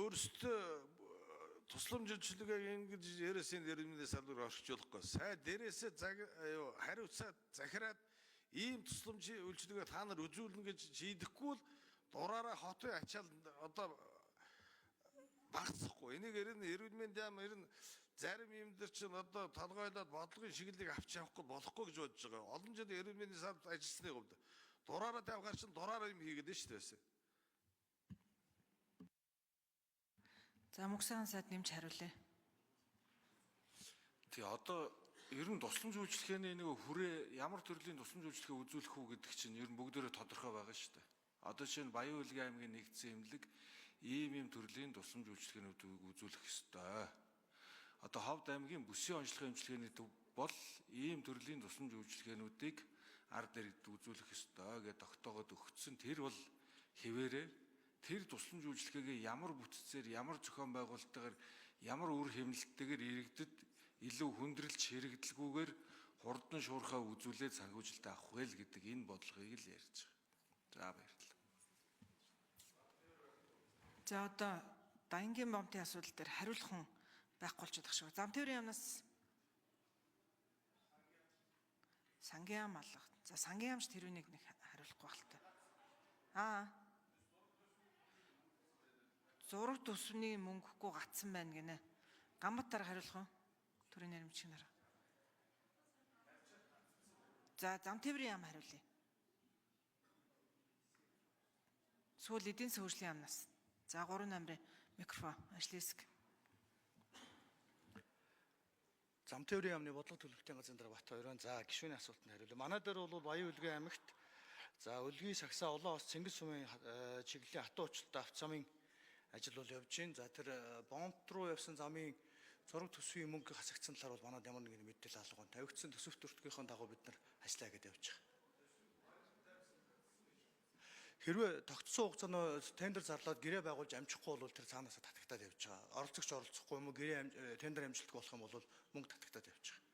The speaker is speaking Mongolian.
Өөрсдөө тусламж үйлчилгээг ингэж яриасын эрүүл мэндийн салбар орчуулахгүй. Сай дээрээсээ юу хариуцаад захираад ийм тусламж үйлчилгээ та нар үзүүлнэ гэж шийдэхгүй бол дураараа хотын ачаал одоо багцсахгүй. Энийг ер нь эрүүл мэндийн яам ер нь зарим юм дээр чинь одоо толгойлоод бодлогын чиглэлийг авч явахгүй болохгүй гэж бодож байгаа. Олон жил эрүүл мэндийн салбарт ажилласны хувьд дураараа тавихаар чинь дураараа юм хийгээд нь шүү дээ. За, мөнх сайхан сайд нэмж хариулъя. Тий, одоо ер нь тусламж үйлчилгээний нэг хүрээ, ямар төрлийн тусламж үйлчилгээ үзүүлэх үү гэдэг чинь ер нь бүгдээрээ тодорхой байгаа шүү дээ. Одоо жишээ нь Баян-Хөлгийн аймгийн нэгдсэн эмнэлэг ийм ийм төрлийн тусламж үйлчилгээнүүдийг үзүүлэх ёстой. Одоо Ховд аймгийн бүсийн онцлогын эмчилгээний төв бол ийм төрлийн тусламж үйлчилгээнүүдийг ард иргэд үзүүлэх ёстой гэж тогтоогод өгсөн. Тэр бол хэвээрээ тэр тусламж үйлчилгээгээ ямар бүтцээр, ямар зохион байгуулалтаар, ямар үр хэмнэлттэйгээр иргэдэд илүү хүндрэлч хэрэгдэлгүйгээр хурдан шуурхай үзүүлээд санхүүжилт авах вэ л гэдэг энэ бодлогыг л ярьж байгаа. За, баярлалаа. За, одоо Даянгийн бомтын асуудал дээр хариулах хүн байхгүй болчиход шиг. Зам тээврийн яамнаас Сангийн яам алга. За, сангийн яамч тэрүүнийг нэг хариулахгүй байх л та. Аа. Зураг төсвний мөнгөгүй гацсан байна гинэ. Ганбат дараа хариулах уу? Төрийн нэрмжих нар. За, зам тээврийн яам хариулъя. Сүүл эдийн засгийн хөгжлийн яамнаас. За, 3 номерын микрофон ажлын хэсэг. Зам тээврийн яамны бодлого төлөвлөлтийн газрын дараа Бат хоёрын за гишүүний асуултанд хариулъя. Манай дээр бол Баян-Хөлгийн аймагт за Өлгийн сагсаа Улаан ус Цэнгэл сумын чиглэлийн хатуу уучлалтай авто замын ажил бол явж байна. За, тэр бомб руу явсан замын зураг төсвийн мөнгө хасагдсан талаар бол манад ямар нэгэн мэдээлэл алга байна. Тавигдсан төсөв төртгийнхөө дагуу бид нар ажиллаа гэдээ явж байгаа. Хэрвээ тогтсон хугацаанд тендер зарлаад гэрээ байгуулж амжихгүй бол тэр цаанаасаа татагтаад явж байгаа. Оролцогч оролцохгүй юм уу, гэрээ тендер амжилтгүй болох юм бол мөнгө татагтаад явж байгаа.